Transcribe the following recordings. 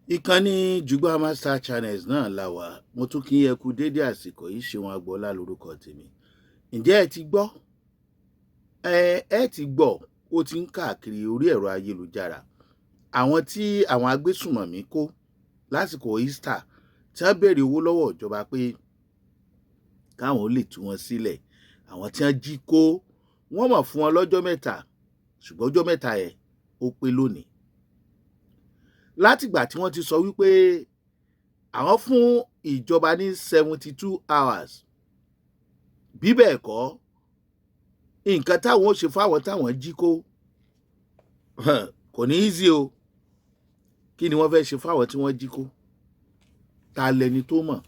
Ìkànnì Jùgbà Master Channels náà la wà. Mo tún kí ẹ kú déédéé àsìkò yìí. Ṣeun Agboola lórúkọ tèmi. Ǹjẹ́ ẹ ti gbọ́? Ẹ ti gbọ́, ó ti ń káàkiri orí ẹ̀rọ ayélujára. Àwọn tí àwọn agbésùmọ̀mí kó lásìkò Easter, tí wọ́n béèrè owó lọ́wọ́ ìjọba pé káwọn ó lè tú wọn sílẹ̀, àwọn tí wọ́n jí kó, wọ́n mọ̀ fún wọn lọ́jọ́ 3, ṣùgbọ́n ọjọ́ 3 yẹn ó pé lónìí. Látìgbà tí wọ́n ti sọ wípé àwọn fún ìjọba ní 72 hours, bí bẹ́ẹ̀ kọ́, nǹkan táwọn ó ṣe fáwọn táwọn jí kó kò ní easy o. Kí ni wọ́n fẹ́ ṣe fáwọn tí wọ́n jí kó? Ta lẹni tó mọ̀?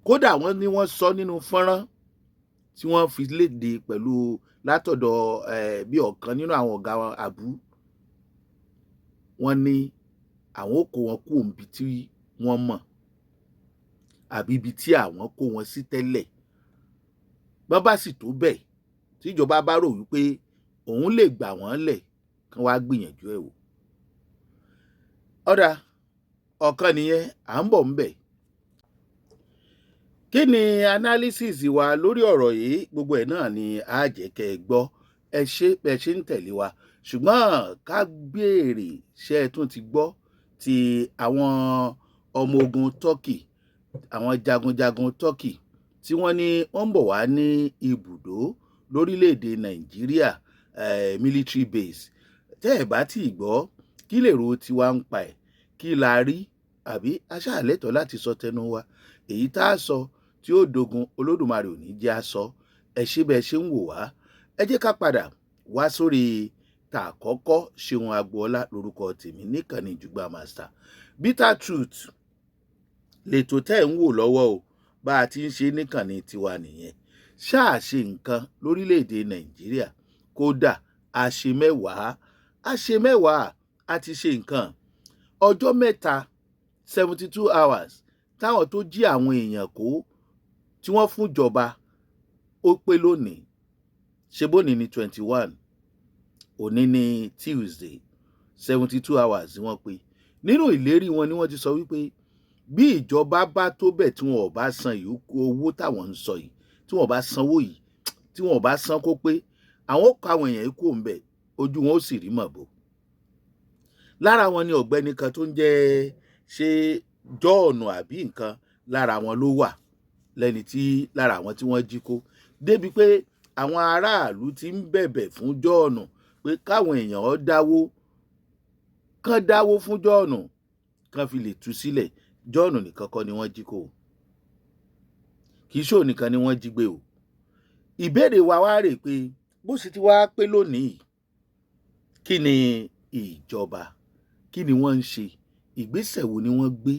Kódà wọ́n ní wọ́n sọ nínú fọ́nrán tí wọ́n fi léde pẹ̀lú látọ̀dọ̀ bí ọ̀kan nínú àwọn ọ̀gá àbú, wọ́n ní àwọn ò kó wọn kúrò níbi tí wọ́n mọ̀ àbí ibi tí àwọn kó wọn sí tẹ́lẹ̀. Bọ́n bá sì tó bẹ́ẹ̀, tíjọba bá rò wípé òun lè gbà wọ́n lẹ̀, kán wá gbìyànjú ẹ̀ wò. Ọ̀dà ọ̀kan nìyẹn, à ń bọ̀ ńbẹ̀. Kí ni analysis wa lórí ọ̀rọ̀ yìí? Gbogbo ẹ̀ náà ni a jẹ́ kẹ́ ẹ gbọ́. Ẹ ṣé bẹ́ẹ̀ ṣe ń tẹ̀lé wa. Ṣùgbọ́n ká béèrè, ṣé ẹ tún ti gbọ́ ti àwọn ọmọ ogun Turkey, àwọn jagunjagun Turkey tí wọ́n ní wọ́n ń bọ̀ wá ní ibùdó lórílẹ̀‐èdè Nàìjíríà, military base? Tẹ́ ẹ̀ bá tí ì gbọ́, kí lèrò tiwa ń pa ẹ̀? Kí la rí? Àbí a ṣáà lẹ́tọ̀ọ́ láti sọ tẹnu wa? Èyí tá a sọ tí ó dogun, Olódùmarè ò ní jẹ́ a sọ. Ẹ ṣé bẹ́ẹ̀ ṣe ń wò wá. Ẹ jẹ́ ká padà wá sórí tà àkọ́kọ́. Ṣeun Agboola lórúkọ tèmi níkànnì Jùgbà Master. Bitter Truth lètò tẹ́ ẹ̀ ń wò lọ́wọ́ o. Bá a ti ń ṣe níkànnì tiwa nìyẹn. Ṣáà ṣe nǹkan lórílẹ̀‐èdè Nàìjíríà, kódà a ṣe mẹ́wàá, a ṣe mẹ́wàá, a ti ṣe nǹkan. Ọjọ́ 3, 72 hours, táwọn tó jí àwọn èèyàn kó tí wọ́n fún ìjọba, ó pé lónìí. Ṣe bóní ní 21, òní ní Tuesday, 72 hours wọ́n pé. Nínú ìlérí wọn ni wọ́n ti sọ wípé bí ìjọba bá tó bẹ̀ tí wọn ò bá san ìyókù owó táwọn ń sọ yìí, tí wọn ò bá sanwó yìí, tí wọn ò bá san kó pé, àwọn ó kọ àwọn èèyàn yìí kúrò ńbẹ̀, ojú wọn ó sì rí màbo. Lára wọn ni ọ̀gbẹ́ni kan tó ń jẹ́ ṣé John àbí nǹkan, lára wọn ló wà lẹ́ni tí lára àwọn tí wọ́n jí kó, débi pé àwọn aráàlú ti ń bẹ̀bẹ̀ fún John pé káwọn èèyàn dáwó, kán dáwó fún John kán fi lè tú sílẹ̀. John nìkan kọ́ ni wọ́n jí kó o, kì í ṣòun nìkan ni wọ́n jí gbé o. Ìbéèrè wa wá rè pé bó ṣe ti wá pé lónìí, kí ni ìjọba, kí ni wọ́n ń ṣe? Ìgbésẹ̀ wo ni wọ́n gbé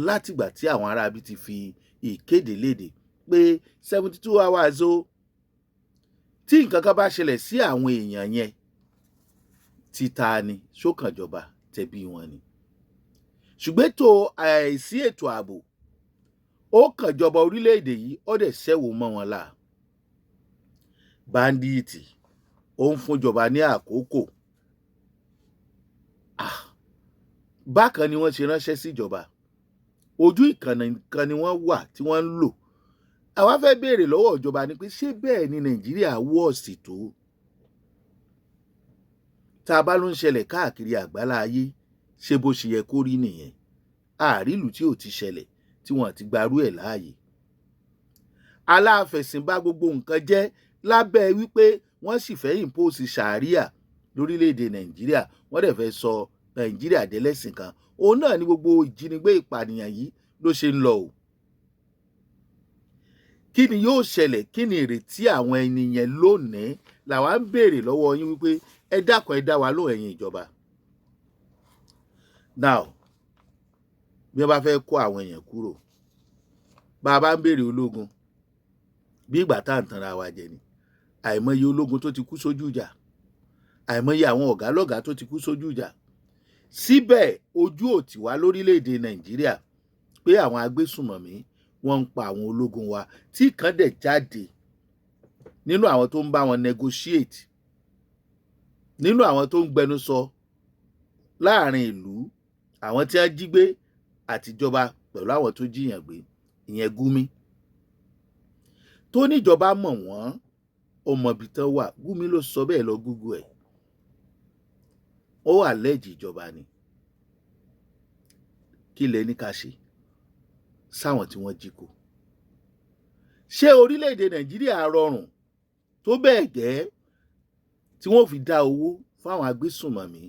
látìgbà tí àwọn aráabí ti fi ìkéde léde pé 72 hours o, tí nǹkan kan bá ṣẹlẹ̀ sí àwọn èèyàn yẹn, títa ni sókànjọba tẹ̀bí wọn ni? Ṣùgbọ́n ètò àìsí ètò ààbò, ó kànjọba orílẹ̀-èdè yìí, ó dẹ̀ ṣẹ́wó mọ́ wọn la. Bandit ó ń fúnjọba ní àkókò. Bákan ni wọ́n ṣe ránṣẹ́ síjọba, ojú ìkànnì kan ni wọ́n wà tí wọ́n ń lò. Àwa fẹ́ béèrè lọ́wọ́ ìjọba ni pé ṣé bẹ́ẹ̀ ni Nàìjíríà wọ́ọ̀sì tó? Tá a bá ló ń ṣẹlẹ̀ káàkiri àgbálá ayé, ṣé bó ṣe yẹ kó rí nìyẹn? Àrílù tí ò ti ṣẹlẹ̀ tí wọ́n ti gbarú ẹ̀ láàyè. Aláàfẹ̀sìn bá gbogbo nǹkan jẹ́ lábẹ́ wípé wọ́n sì fẹ́ impose sharia lórílẹ̀‐èdè Nàìjíríà, wọ́n dẹ̀ fẹ́ sọ Nàìjíríà dẹ́lẹ́sìn kan. Òun náà ni gbogbo ìjínigbé, ìpànìyàn yìí ló ṣe ń lọ o. Kí ni yóò ṣẹlẹ̀? Kí ni ìrètí àwọn ẹni yẹn lónìí? Làwa ń béèrè lọ́wọ́ yín wípé ẹ dákun, ẹ dá wa lóhùn, ẹ̀yin ìjọba. Now, bí wọ́n bá fẹ́ kó àwọn èèyàn kúrò, bá a bá ń béèrè ológun, bí ìgbà tá à ń tanra wa jẹ ni. Àìmọye ológun tó ti kú sójú ìjà, àìmọye àwọn ọ̀gá lọ́gàá tó ti kú sójú ìjà. Síbẹ̀ ojú ò tì wá lórílẹ̀‐èdè Nàìjíríà pé àwọn agbésùmọ̀mí wọ́n ń pa àwọn ológun wa, tí kan dẹ̀ jáde nínú àwọn tó ń bá wọn negotiate, nínú àwọn tó ń gbẹnusọ láàrin ìlú, àwọn tí wọ́n jí gbé. Àtijọba pẹ̀lú àwọn tó jí èèyàn gbé, ìyẹn Gumi, tó níjọba mọ̀ wọ́n, ó mọ ibi tán wà. Gumi ló sọ bẹ́ẹ̀, lọ Google ẹ̀. Ó allege ìjọba ni. Kí lẹ ní ká ṣe sáwọn tí wọ́n jí kó? Ṣé orílẹ̀-èdè Nàìjíríà rọrùn tó bẹ́ẹ̀ gẹ́ tí wọ́n fi dá owó fáwọn agbésùnmọ̀mí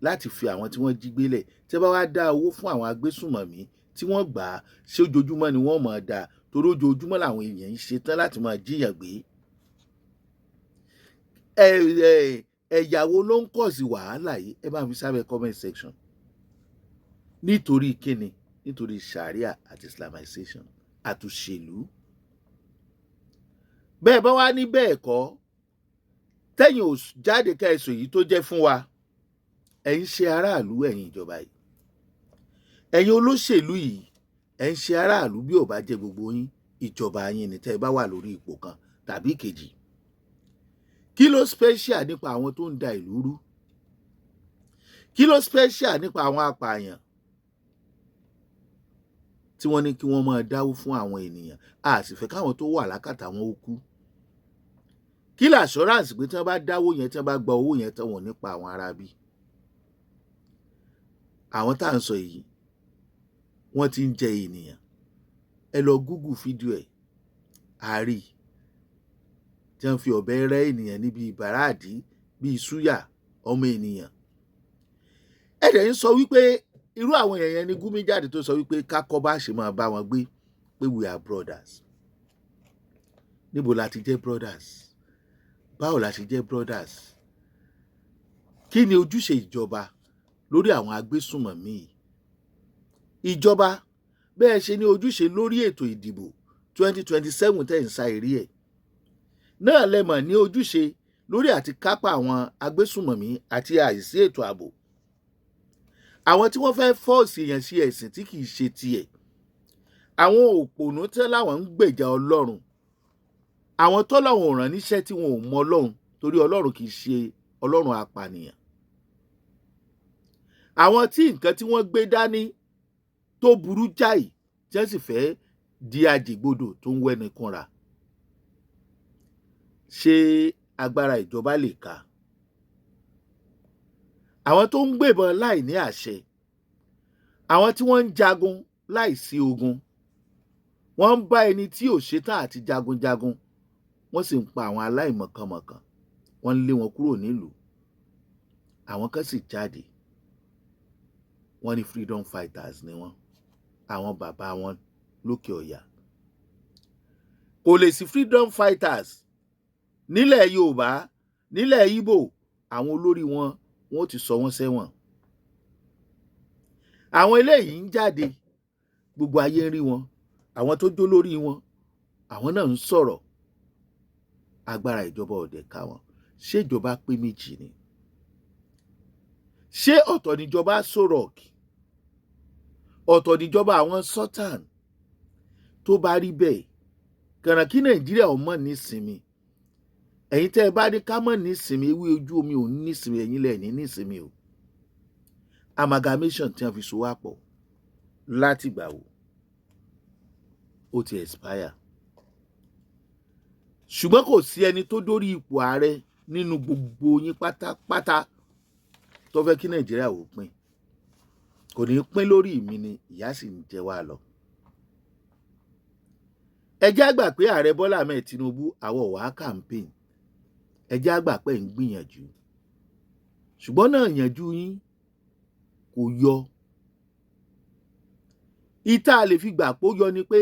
láti fi àwọn tí wọ́n jí gbélẹ̀? Tí wọ́n bá wá dá owó fún àwọn agbésùnmọ̀mí tí wọ́n gbà á, ṣé ojoojúmọ́ ni wọ́n máa dá? Torí ojoojúmọ́ làwọn èèyàn ń ṣe tán láti máa jí èèyàn gbé. Ẹ̀yà wo ló ń cause wàhálà yìí? Ẹ bá fi sábẹ́ comment section. Nítorí kíni? Nítorí sharia àti islamization àtòṣèlú. Bẹ́ẹ̀ bá wá ní bẹ́ẹ̀ kọ́, tẹ́yìn ò jáde ká ẹ̀sùn èyí tó jẹ́ fún wa, ẹ̀ ń ṣe aráàlú. Ẹ̀yin ìjọba yìí, ẹ̀yin olóṣèlú yìí, ẹ̀ ń ṣe aráàlú. Bí ò bá jẹ́ gbogbo yín, ìjọba yín ni tẹ́ ẹ bá wà lórí ipò kan tàbí kejì. Kí ló special nípa àwọn tó ń da ìlú rú? Kí ló special nípa àwọn apààyàn tí wọ́n ní kí wọ́n máa dáwó fún àwọn ènìyàn, a sì fẹ́ káwọn tó wà lákàtà wọn ó kú? Kí lè assurance pé tí wọ́n bá dáwó yẹn, tí wọ́n bá gba owó yẹn tán, wọ́n nípa àwọn aráabí? Àwọn tá à ń sọ yìí, wọ́n ti ń jẹ ènìyàn. Ẹ lọ Google fídíò ẹ̀, àárí tí wọ́n fi ọ̀bẹ rẹ́ ènìyàn níbi ìbàràdí bíi súyà ọmọ ènìyàn. Ẹ dẹ̀ ń sọ wípé irú àwọn èèyàn yẹn ni Gumi jáde tó sọ wípé kákọ́ bá ṣe máa bá wọn gbé, pé we are brothers. Níbo la ti jẹ́ brothers? Báwo la ṣe jẹ́ brothers? Kí ni ojúṣe ìjọba lórí àwọn agbésùnmọ̀mí yìí? Ìjọba, bẹ́ẹ̀ ṣe ní ojúṣe lórí ètò ìdìbò 2027 tẹ̀ ń sa eré ẹ̀ náà, lẹ́mọ̀ ní ojúṣe lórí àti kápá àwọn agbésùnmọ̀mí àti àìsí ètò ààbò, àwọn tí wọ́n fẹ́ force èèyàn sí ẹ̀sìn tí kì í ṣe tiẹ̀, àwọn òpònú tẹ́ láwọn ń gbèjà Ọlọ́run, àwọn tọ́lọ́run ò rán níṣẹ́, tí wọn ò mọ Ọlọ́run, torí Ọlọ́run kì í ṣe Ọlọ́run apànìyàn, àwọn tí nǹkan tí wọ́n gbé dání tó burú jáì, tí wọ́n sì fẹ́ di àjègbodò tó ń wẹ́ni kúnra. Ṣé agbára ìjọba lè ká àwọn tó ń gbébọn láì ní àṣẹ, àwọn tí wọ́n ń jagun láì sí ogun? Wọ́n ń bá ẹni tí ò ṣetán àti jagunjagun, wọ́n sì ń pa àwọn aláìmọ̀kànmọ̀kàn, wọ́n ń lé wọn kúrò nílùú. Àwọn kan sì jáde, wọ́n ní freedom fighters ni wọ́n, àwọn bàbá wọn lókè ọ̀yà. Kò lè sí freedom fighters nílẹ̀ Yorùbá, nílẹ̀ Ìgbò. Àwọn olórí wọn, wọn ó ti sọ wọ́n sẹ́wọ̀n. Àwọn eléyìí ń jáde, gbogbo ayé ń rí wọn. Àwọn tó jó lórí wọn, àwọn náà ń sọ̀rọ̀. Agbára ìjọba ọ̀dẹ̀ ká wọn. Ṣé ìjọba pé méjì ni? Ṣé ọ̀tọ̀ níjọba Aso Rock, ọ̀tọ̀ níjọba àwọn sultan? Tó bá rí bẹ́ẹ̀, kàràn kí Nàìjíríà ò mọ̀ nísinmi. Ẹ̀yin tẹ́ ẹ bá ní ká mọ̀ nísinmi, ewé ojú omi ò ní nísinmi, ẹ̀yin lẹ̀ ní nísinmi o. Amalgamation tí wọ́n fi so wá pọ̀ láti gbà wò ó ti expire, ṣùgbọ́n kò sí ẹni tó dórí ipò ààrẹ nínú gbogbo yín pátápátá tó fẹ́ kí Nàìjíríà ò pín. Kò ní pín lórí mi ni ìyà sì ń jẹ wá lọ. Ẹ jẹ́ á gbà pé ààrẹ Bọ́lá Ahmed Tinubu, àwọ̀ wàá campaign. Ẹ jẹ́ á gbà pé ń gbìyànjú, ṣùgbọ́n náà yànjú yín kò yọ. Ìta lè fi gbà pó yọ ni pé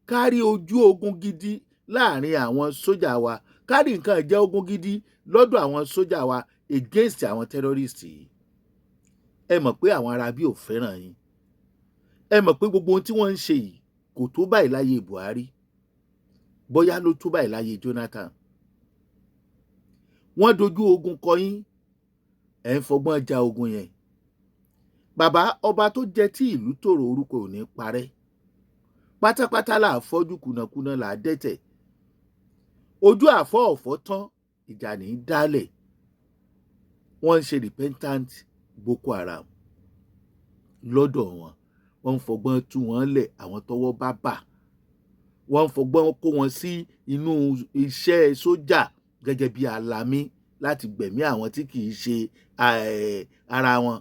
kárí ojú ogun gidi láàrin àwọn sójà wa, kárí nǹkan ìjẹ́ ogun gidi lọ́dọ̀ àwọn sójà wa against àwọn terrorist yìí. Ẹ mọ̀ pé àwọn aráabí ò fẹ́ràn yín. Ẹ mọ̀ pé gbogbo ohun tí wọ́n ń ṣe yìí kò tó báyìí láyé Buhari, bóyá ló tó báyìí láyé Jonathan. Wọ́n dojú ogun kọ yín, ẹ̀ ń fọgbọ́n ja ogun yẹn. Bàbá ọba tó jẹ tí ìlú tòrò, orúkọ ò ní parẹ́ pátápátá. Là á fọ́jú, kùnàkùnà là á dẹ́tẹ̀, ojú àfọ́ ọ̀fọ́ tán, ìjà ní í dálẹ̀. Wọ́n ń ṣe repentant Boko Haram lọ́dọ̀ wọn. Wọ́n ń fọgbọ́n tú wọn lẹ̀. Àwọn tọ́wọ́ bá bà, wọ́n ń fọgbọ́n kó wọn sí inú iṣẹ́ sójà gẹ́gẹ́ bí alamí láti gbẹ̀mí àwọn tí kì í ṣe ara wọn.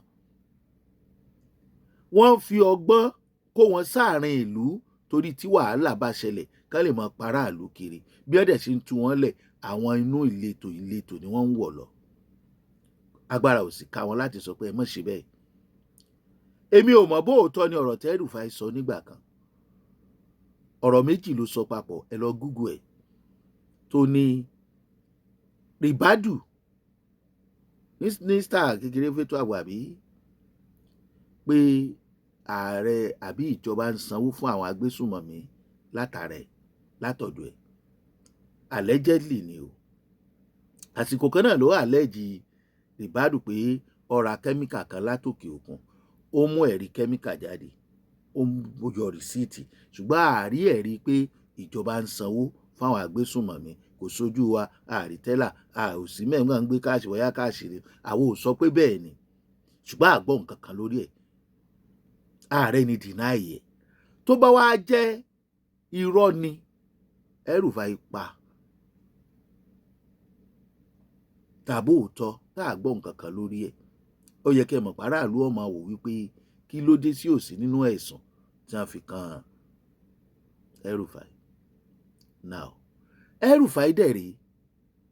Wọ́n ń fi ọgbọ́n kó wọn sáàrin ìlú torí tí wàhálà bá ṣẹlẹ̀, ká lè máa paráàlú kiri. Bí ọ̀dẹ̀ ṣe ń tú wọn lẹ̀, àwọn inú ìletò ìletò ni wọ́n ń wọ̀ lọ. Agbára ò sì ká wọn láti sọ pé ẹ má ṣe bẹ́ẹ̀. Èmi ò mọ̀ bóòótọ́ ni ọ̀rọ̀ tẹ́ El-Rufai sọ nígbà kan. Ọ̀rọ̀ méjì ló sọ papọ̀, ẹ lọ Google ẹ̀, tó ní Ribadu, mínísítà kékeré fẹ́tò ààbò, àbí pé ààrẹ àbí ìjọba ń sanwó fún àwọn agbésùnmọ̀mí látàrẹ látọ̀dọ̀ ẹ̀. Allegedly ni o. Àsìkò kan náà ló allege Ribadu pé ó ra kẹ́míkà kan látòkè òkun. Ó mú ẹ̀rí kẹ́míkà jáde, ó yọ receipt, ṣùgbọ́n àárí ẹ̀rí pé ìjọba ń sanwó fáwọn agbésùnmọ̀mí kò sójú wa. Àrí tẹ́là a ò sí mẹ́ngbà ń gbé cash wọ́yá cash ni. Àwọn ò sọ pé bẹ́ẹ̀ ni, ṣùgbọ́n àgbọ̀ nǹkan kan lórí ẹ̀. Ààrẹ ni deny ẹ̀. Tó bá wá jẹ́ irọ́ ni El-Rufai pa tàbí òótọ́ tá a gbọ́ nǹkan kan lórí ẹ̀, ó yẹ kẹ́ ẹ mọ̀ pàráàlú ọmọ wò wípé kí ló dé sí òsì nínú ẹ̀sùn tí wọ́n fi kan El-Rufai. Now, El-Rufai dẹ̀ rèé,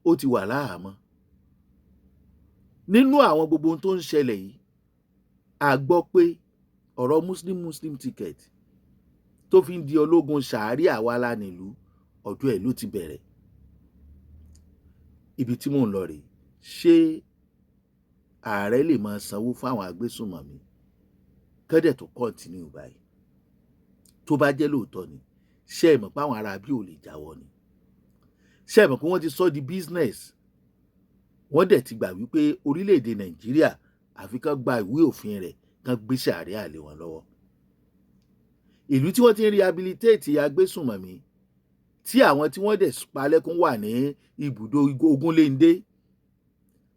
ó ti wà láhàámọ́ nínú àwọn gbogbo ohun tó ń ṣẹlẹ̀ yìí. A gbọ́ pé ọ̀rọ̀ Muslim Muslim ticket tó fi ń di ológun sàárì àwa la nílùú, ọdún ẹ̀ ló ti bẹ̀rẹ̀. Ibi tí mò ń lọ rèé: ṣé ààrẹ lè máa sanwó fáwọn agbésùnmọ̀mí kẹ́dẹ̀ tó continue báyìí? Tó bá jẹ́ lóòótọ́ ni, ṣé ẹ mọ̀ pé àwọn ará bí ò lè jáwọ́ ni? Ṣé ẹ mọ̀ pé wọ́n ti sọ di business? Wọ́n dẹ̀ ti gbà wípé orílẹ̀-èdè Nàìjíríà, àfi kán gba ìwé òfin rẹ̀, kán gbé sàríà lé wọn lọ́wọ́. Ìlú tí wọ́n ti ń rehabilitate agbésùnmọ̀mí, tí àwọn tí wọ́n dẹ̀ palẹ́kún wà ní ibùdó Ogunléndé,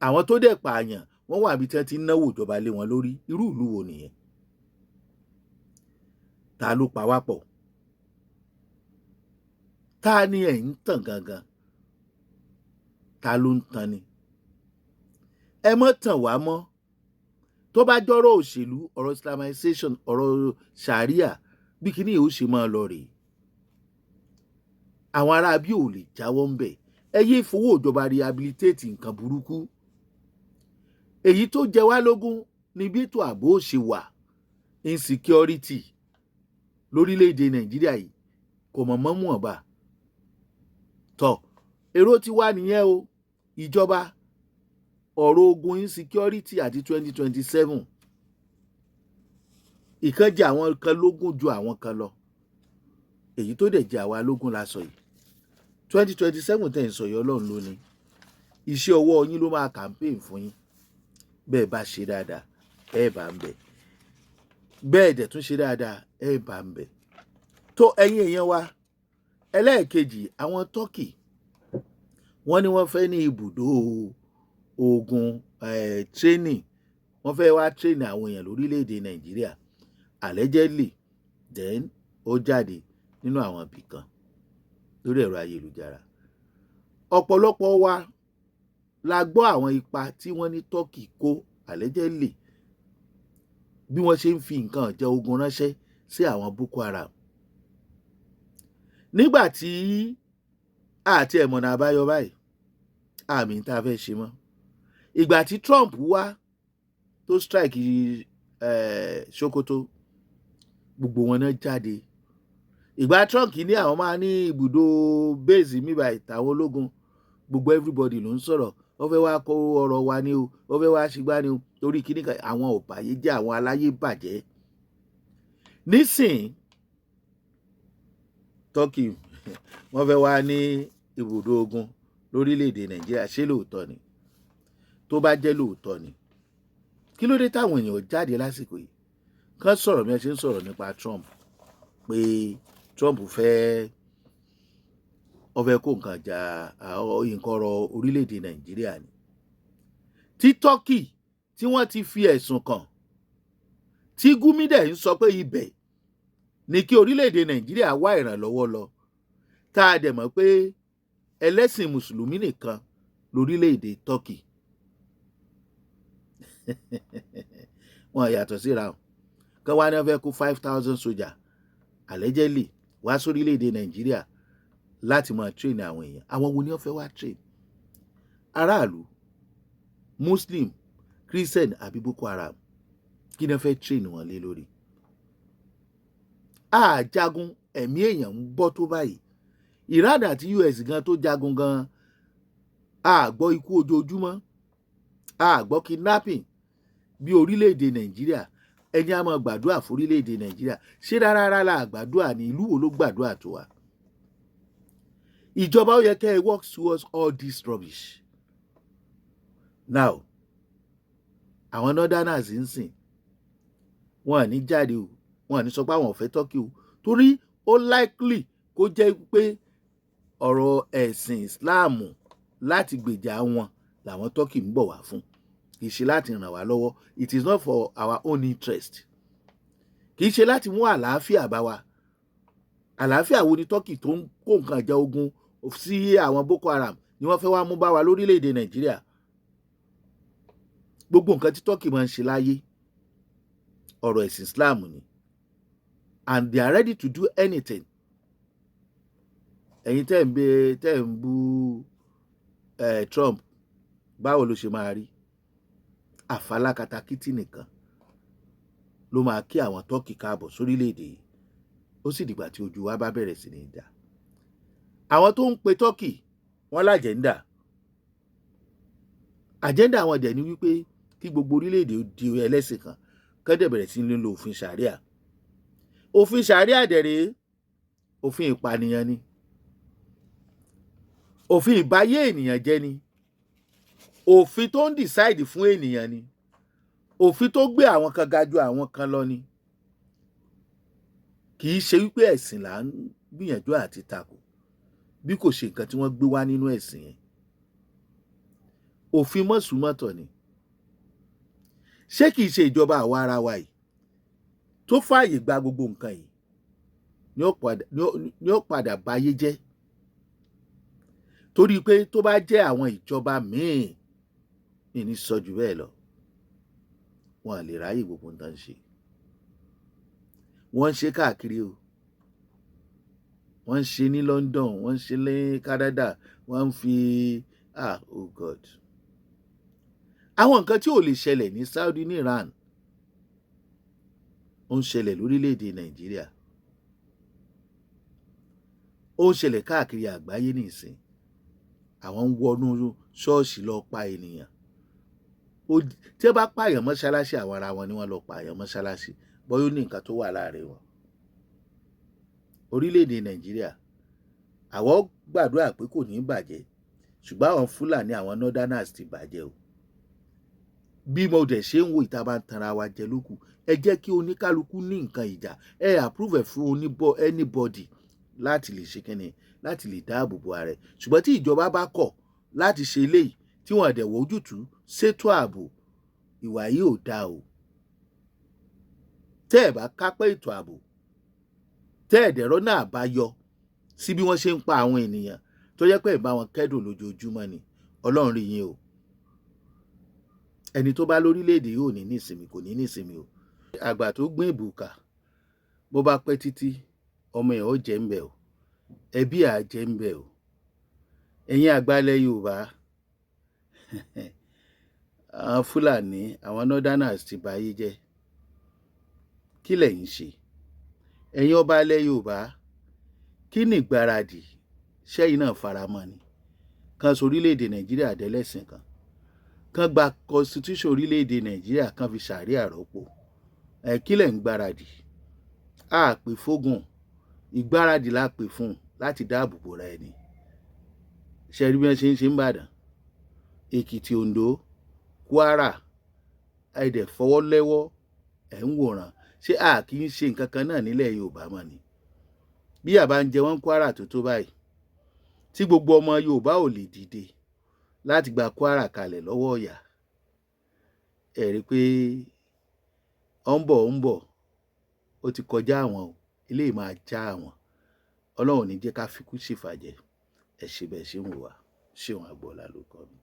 àwọn tó dẹ̀ pààyàn wọ́n wà níbi tí wọ́n ti ń náwó ìjọba lé wọn lórí, irú ìlú wo nìyẹn? Ta ló pa wá pọ̀? Ta ni ẹ̀ ń tàn gangan? Ta ló ń tan ni? Ẹ mọ́ tàn wá mọ́. Tó bá jọ́rọ̀ òṣèlú, ọ̀rọ̀ Islamization, ọ̀rọ̀ sharia, bí kíní yìí ó ṣe máa lọ rèé, àwọn ará bí ò lè jáwọ́ ń bẹ̀. Ẹ yé fowó ìjọba rehabilitate nǹkan burúkú. Èyí tó jẹ wá lógún ni bí ètò ààbò ó ṣe wà. Insecurity lórílẹ̀‐èdè Nàìjíríà yìí kò mọ̀ mọ́ mọ̀ bá tọ̀. Èrò ti wá nìyẹn o. Ìjọba, ọ̀rọ̀ ogun insecurity àti 2027, ìkan jẹ́ àwọn kan lógún ju àwọn kan lọ. Èyí tó dẹ̀ jẹ́ àwa lógún la sọ yìí. 2027 tẹ̀ ń sọ yìí, Ọlọ́run ló ní. Iṣẹ́ ọwọ́ yín ló máa campaign fún yín. Bẹ́ẹ̀ bá ṣe dáadáa, ẹ bá ń bẹ̀. Bẹ́ẹ̀ dẹ̀ tún ṣe dáadáa, ẹ bá ń bẹ̀. Tó ẹ̀yin èèyàn wa, ẹlẹ́ẹ̀kejì, àwọn Turkey, wọ́n ní wọ́n fẹ́ ní ibùdó ogun training, wọ́n fẹ́ wá train àwọn èèyàn lórílẹ̀‐èdè Nàìjíríà, allegedly. Then ó jáde nínú àwọn ibì kan lórí ẹ̀rọ ayélujára. Ọ̀pọ̀lọpọ̀ wa la gbọ́ àwọn ipa tí wọ́n ní Turkey kó, allegedly, bí wọ́n ṣe ń fi nǹkan ìjà ogun ránṣẹ́ sí àwọn Boko Haram nígbà tí àti ẹ̀mọ̀nà àbáyọ báyìí, àmì tá a fẹ́ ṣe mọ́. Ìgbà tí Trump wá tó strike Sokoto, gbogbo wọn náà jáde. Ìgbà Trump ní àwọn máa ní ibùdó base mi báyìí tàwọn ológun, gbogbo everybody ló ń sọ̀rọ̀. Wọ́n fẹ́ wá kó ọrọ̀ wa ní o, wọ́n fẹ́ wá ṣìgbà ní o, torí kíní kan. Àwọn ò báyé jẹ́, àwọn aláyé bàjẹ́. Nísìn, Turkey, wọ́n fẹ́ wá ní ibùdó ogun lórílẹ̀‐èdè Nàìjíríà. Ṣé lóòótọ́ ni? Tó bá jẹ́ lóòótọ́ ni, kí ló dé táwọn èèyàn jáde lásìkò yìí kán sọ̀rọ̀ bí wọ́n ṣe ń sọ̀rọ̀ nípa Trump, pé Trump fẹ́, ó fẹ́ kó nǹkan jà, nǹkan ọrọ̀ orílẹ̀‐èdè Nàìjíríà ni, tí Turkey tí wọ́n ti fi ẹ̀sùn kàn, tí Gumi dẹ̀ ń sọ pé ibẹ̀ Ní kí orílẹ̀-èdè Nàìjíríà wá ìrànlọ́wọ́ lọ, tá a dẹ̀ mọ̀ pé ẹlẹ́sìn Mùsùlùmí nìkan lórílẹ̀-èdè Turkey, wọn yàtọ̀ síra o. Kán wá ní wọ́n fẹ́ kó 5,000 soldier allegedly wá sórílẹ̀-èdè Nàìjíríà láti máa train àwọn èèyàn. Àwọn wo ni wọ́n fẹ́ wá train? Aráàlú, Muslim, Christian àbí Boko Haram? Kí ni wọ́n fẹ́ train wọn lé lórí? Àjagun ẹ̀mí èèyàn ń bọ́ tó báyìí. Iran àti US gan tó jagun gan, a gbọ́ ikú ojoojúmọ́, a gbọ́ kidnapping bí orílẹ̀-èdè Nàìjíríà. Ẹni a máa gbàdúrà fún orílẹ̀-èdè Nàìjíríà, ṣé rárá la gbàdúrà ní? Ìlú wo ló gbàdúrà tó wa? Ìjọba, ó yẹ kẹ́ ẹ work towards all this rubbish now. Àwọn northerners ń sìn, wọn à ní jáde o, wọn à ní sọ pé àwọn ò fẹ́ Turkey o, torí ó likely kó jẹ́ pé ọ̀rọ̀ ẹ̀sìn Islam láti gbèjà wọn làwọn Turkey ń bọ̀ wá fún, kì í ṣe láti ràn wá lọ́wọ́. It is not for our own interest. Kì í ṣe láti mú àlàáfíà bá wa. Àlàáfíà wo ni Turkey tó ń kó nǹkan ìjà ogun sí àwọn Boko Haram ni wọ́n fẹ́ wá mú bá wa lórílẹ̀‐èdè Nàìjíríà? Gbogbo nǹkan tí Turkey máa ń ṣe láyé, ọ̀rọ̀ ẹ̀sìn Islam ni, and they are ready to do anything. Ẹ̀yin tẹ́ ń bẹ, tẹ́ ń bú Trump, báwo ló ṣe máa rí? Àfalákatakítí nìkan ló máa kí àwọn Turkey káàbọ̀ sórílẹ̀‐èdè yìí. Ó sì dìgbà tí ojú wa bá bẹ̀rẹ̀ sí ní dà. Àwọn tó ń pe Turkey, wọ́n l'agenda. Agenda àwọn dẹ̀ ni wípé kí gbogbo orílẹ̀-èdè di ẹlẹ́sìn kan, kán dẹ̀ bẹ̀rẹ̀ sí ní lo òfin ṣàríà. Òfin ṣàríà dẹ̀ rèé, òfin ìpànìyàn ni, òfin ìbáyé ènìyàn jẹ́ ni, òfin tó ń decide fún ènìyàn ni, òfin tó gbé àwọn kan ga ju àwọn kan lọ ni. Kì í ṣe wípé ẹ̀sìn là ń gbìyànjú àti takò, bí kò ṣe nǹkan tí wọ́n gbé wá nínú ẹ̀sìn yẹn. Òfin mọ̀sùmọ́tọ̀ ni. Ṣé kìí ṣe ìjọba àwa ara wa yìí tó fààyè gba gbogbo nǹkan yìí ni ó padà báyé jẹ́? Torí pé tó bá jẹ́ àwọn ìjọba míì ní sọ jù bẹ́ẹ̀ lọ, wọn lè ráyè gbogbo nǹkan ṣe. Wọ́n ń ṣe káàkiri o. Wọ́n ń ṣe ní London, wọ́n ń ṣe ní Canada, wọ́n ń fi, ah, oh God, àwọn nǹkan tí ò lè ṣẹlẹ̀ ní Saudi, ní Iran, ó ń ṣẹlẹ̀ lórílẹ̀‐èdè Nàìjíríà, ó ń ṣẹlẹ̀ káàkiri àgbáyé nìsín. Àwọn ń wọnú ṣọ́ọ̀ṣì lọ pa ènìyàn. Tí wọ́n bá pààyàn mọ́ṣáláṣí, àwọn ara wọn ni wọ́n lọ pààyàn mọ́ṣáláṣí, bóyá ó ní nǹkan tó wà láàrin wọn. Orílẹ̀-èdè Nàìjíríà, àwọn gbàdúrà pé kò ní bàjẹ́, ṣùgbọ́n àwọn Fúlàní, àwọn northerners ti bàjẹ́ o. Bí mo dẹ̀ ṣe ń wo, ìta bá ń tanra wa jẹ lókù. Ẹ jẹ́ kí oníkálukú ní nǹkan ìjà. Ẹ approve ẹ̀ fún oníbọ̀ anybody láti lè ṣe kínni, láti lè dáàbò bo ara ẹ̀. Ṣùgbọ́n tí ìjọba bá kọ̀ láti ṣe eléyìí, tí wọ́n dẹ̀ wọ́ ojútùú ṣètò ààbò, ìwà yìí ò dáa o. Tẹ́ ẹ̀ bá kápẹ́ ètò ààbò, tẹ́ ẹ̀ dẹ̀rọ náà bá yọ sí bí wọ́n ṣe ń pa àwọn ènìyàn, tó yẹ pé ìbá wọn kẹ́dùn lójoojúmọ́ ni, Ọlọ́run rí yín o. Ẹni tó bá lórílẹ̀‐èdè yóò ní nísinmi, kò ní nísinmi o. Àgbà tó gbìn ìbùkà, bó bá pẹ́ títí, ọmọ ẹ̀ ó jẹ́ ń bẹ̀ o, ẹbí à jẹ́ ń bẹ̀ o. Ẹ̀yin àgbàlẹ̀ Yorùbá, àwọn Fúlàní, àwọn northerners ti báyé jẹ́. Kí lẹ̀yin ṣe? Ẹ̀yin ọba ilẹ̀ Yorùbá, kí ni ìgbáradì? Ṣẹ́yìn náà faramọ́ ni kan sọ orílẹ̀-èdè Nàìjíríà dẹ́lẹ́sìn kan, kan gba constitution orílẹ̀-èdè Nàìjíríà, kan fi ṣàríà rọ́pò ẹ̀? Kí lẹ̀ ń gbáradì? A pè fógun, ìgbáradì la pè fún láti dáàbò bo ra ẹni. Ṣe rí bí wọ́n ṣe ń ṣe ń Ìbàdàn, Èkìtì, Oǹdó, Kwara, ẹ dẹ̀ fọwọ́ lẹ́wọ́, ẹ̀ ń wòran. Ṣé a kì í ṣe nǹkan kan náà nílẹ̀ Yorùbá mọ́ ni? Bí àbá ń jẹ wọ́n Kwara tó tó báyìí, tí gbogbo ọmọ Yorùbá ò lè dìde láti gba Kwara kalẹ̀ lọ́wọ́ ìyà, ẹ rí i pé ó ń bọ̀, ó ń bọ̀, ó ti kọjá àwọn o. Eléyìí máa já àwọn. Ọlọ́run ò ní jẹ́ ká fikú ṣèfàjẹ́. Ẹ ṣe bẹ́ẹ̀ ṣe ń wò wá. Ṣéun Agboola ló kọ́ mi.